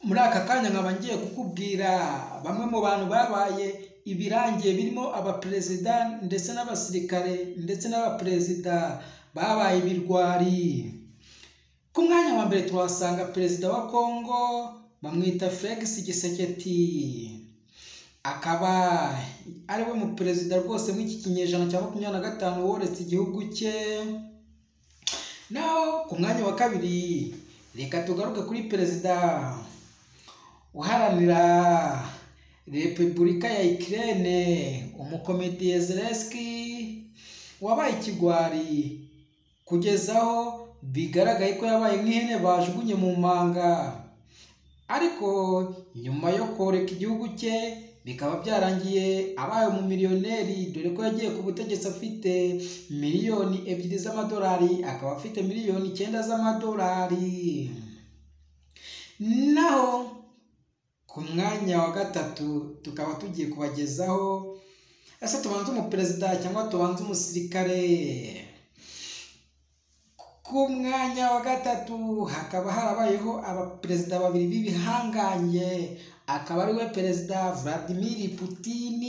Muri aka kanya nkaba ngiye kukubwira bamwe mu bantu babaye ibirangiye, birimo abaperezida ndetse n'abasirikare ndetse n'abaperezida babaye ibirwari. Ku mwanya wa mbere tuhasanga perezida wa Kongo, bamwita Felix Tshisekedi, akaba ari we muperezida rwose muri iki kinyejana cya 25 woretse igihugu cye. Naho ku mwanya wa kabiri reka tugaruke kuri perezida uharanira Repubulika ya Ukraine, umukomediye Zelensky, wabaye ikigwari kugeza aho bigaragaye ko yabaye nk'ihene bajugunye mu manga, ariko nyuma yo koreka igihugu cye bikaba byarangiye abaye umumiliyoneri, dore ko yagiye ku butegetsi afite 2 miliyoni z'amadolari, akaba afite miliyoni 9 z'amadolari. Naho ku mwanya wa gatatu tukaba tugiye kubagezaho, ese tubanze umuperezida cyangwa tubanze umusirikare? Ku mwanya wa gatatu hakaba harabayeho abaperezida babiri b'ibihangange, akaba ariwe Perezida Vladimir Putin,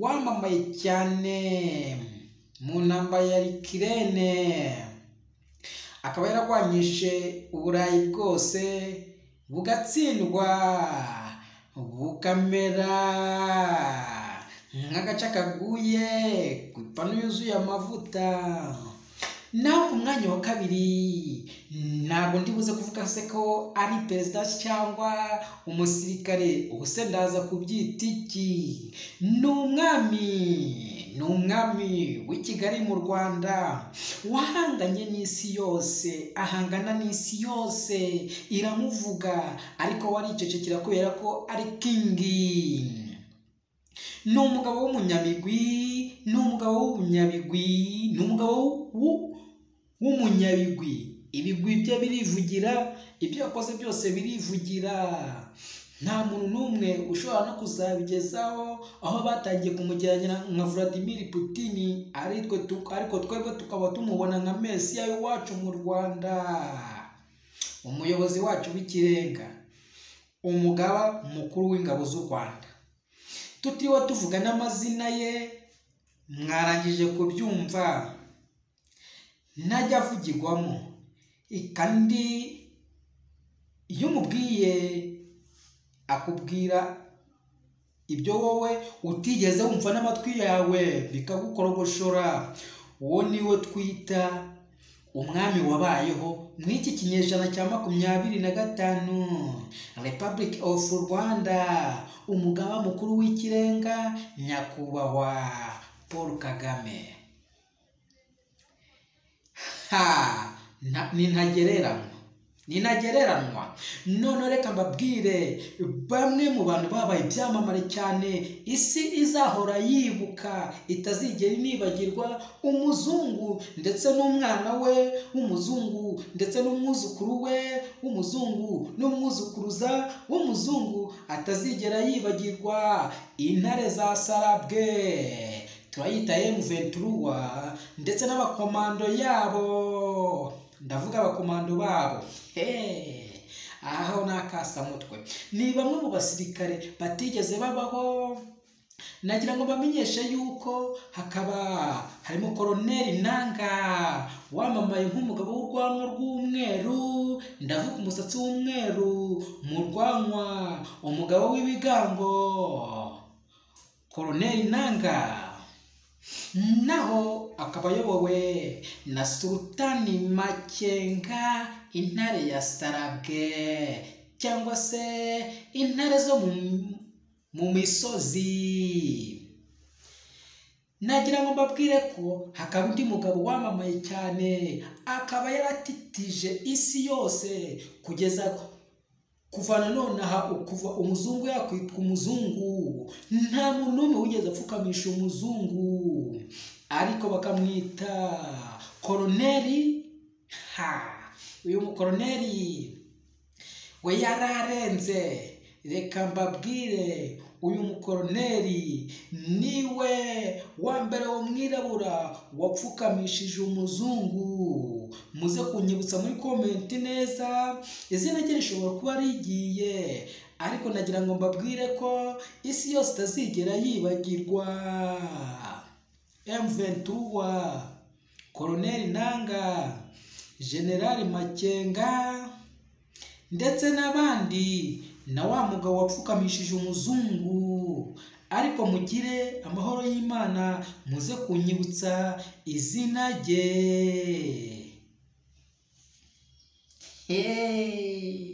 wamamaye cyane mu ntambara ya Ukraine, akaba yararwanyije Uburayi bwose bugatsindwa, bukamera nk'agace kaguye ku ipanu yuzuye amavuta. Naho ku mwanya wa kabiri ntabwo ndi buze kuvuga se ko ari perezida cyangwa umusirikare, ubu se ndaza kubyita iki? Ni umwami, ni umwami w'i Kigali mu Rwanda, wahanganye n'isi yose, ahangana n'isi yose iramuvuga, ariko we aricecekera kubera ko ari king. Ni umugabo w'umunyabigwi, ni umugabo w'umunyabigwi, ni umugabo w'umunyabigwi. Ibigwi bye birivugira, ibyo yakoze byose birivugira, nta muntu n'umwe ushobora no kuzabigezaho. Aho batangiye kumugereranya nka Vladimir Putin, ariko twebwe tukaba tumubona nka Mesiya w'iwacu mu Rwanda, umuyobozi wacu w'ikirenga, umugaba mukuru w'ingabo z'u Rwanda, tutiriwe tuvuga n'amazina ye, mwarangije kubyumva, ntajya avugirwamo. Kandi iyo umubwiye akubwira ibyo wowe utigeze wumva n'amatwi yawe, bikagukorogoshora. Uwo niwe twita umwami wabayeho muri iki kinyejana cya 25, Republic of Rwanda, umugaba mukuru w'ikirenga, Nyakubahwa Paul Kagame. Ha, ni ntagereranywa, ni ntagereranywa. None reka mbabwire bamwe mu bantu babaye ibyamamare cyane isi izahora yibuka, itazigera inibagirwa, umuzungu ndetse n'umwana we w'umuzungu ndetse n'umwuzukuru we w'umuzungu n'umwuzukuruza w'umuzungu atazigera yibagirwa: intare za Sarabwe, turayita M23, ndetse n'abakomando yabo, ndavuga abakomando babo. Hey, aho ni akasamutwe. Ni bamwe mu basirikare batigeze babaho. Nagira ngo bamenyeshe yuko hakaba harimo Koroneri Nanga, wamamaye nk'umugabo w'urwanwa rw'umweru, ndavuga umusatsi w'umweru mu rwanwa, umugabo w'ibigango, Koroneri Nanga. Naho akaba ayobowe na Sultani Makenga, intare ya Sarabwe cyangwa se intare zo mu misozi. Nagira ngo mbabwire ko hakaba undi mugabo wamamaye cyane, akaba yaratitije isi yose kugeza kuva na nonaha, kuva umuzungu yakwitwa umuzungu, nta muntu n'umwe wigeze apfukamisha umuzungu, ariko bakamwita koroneri. Ha, uyu mukoroneri we yararenze. Reka mbabwire, uyu mukoroneri niwe wa mbere w'umwirabura wapfukamishije umuzungu. Muze kunyibutsa muri comment neza, izina rye rishobora kuba rigiye, ariko nagira ngo mbabwire ko isi yose itazigera yibagirwa M23, Colonel Nanga, General Makenga ndetse n'abandi, na wa mugabo wapfukamishije umuzungu. Ariko mugire amahoro y'Imana, muze kunyibutsa izina rye. Hey.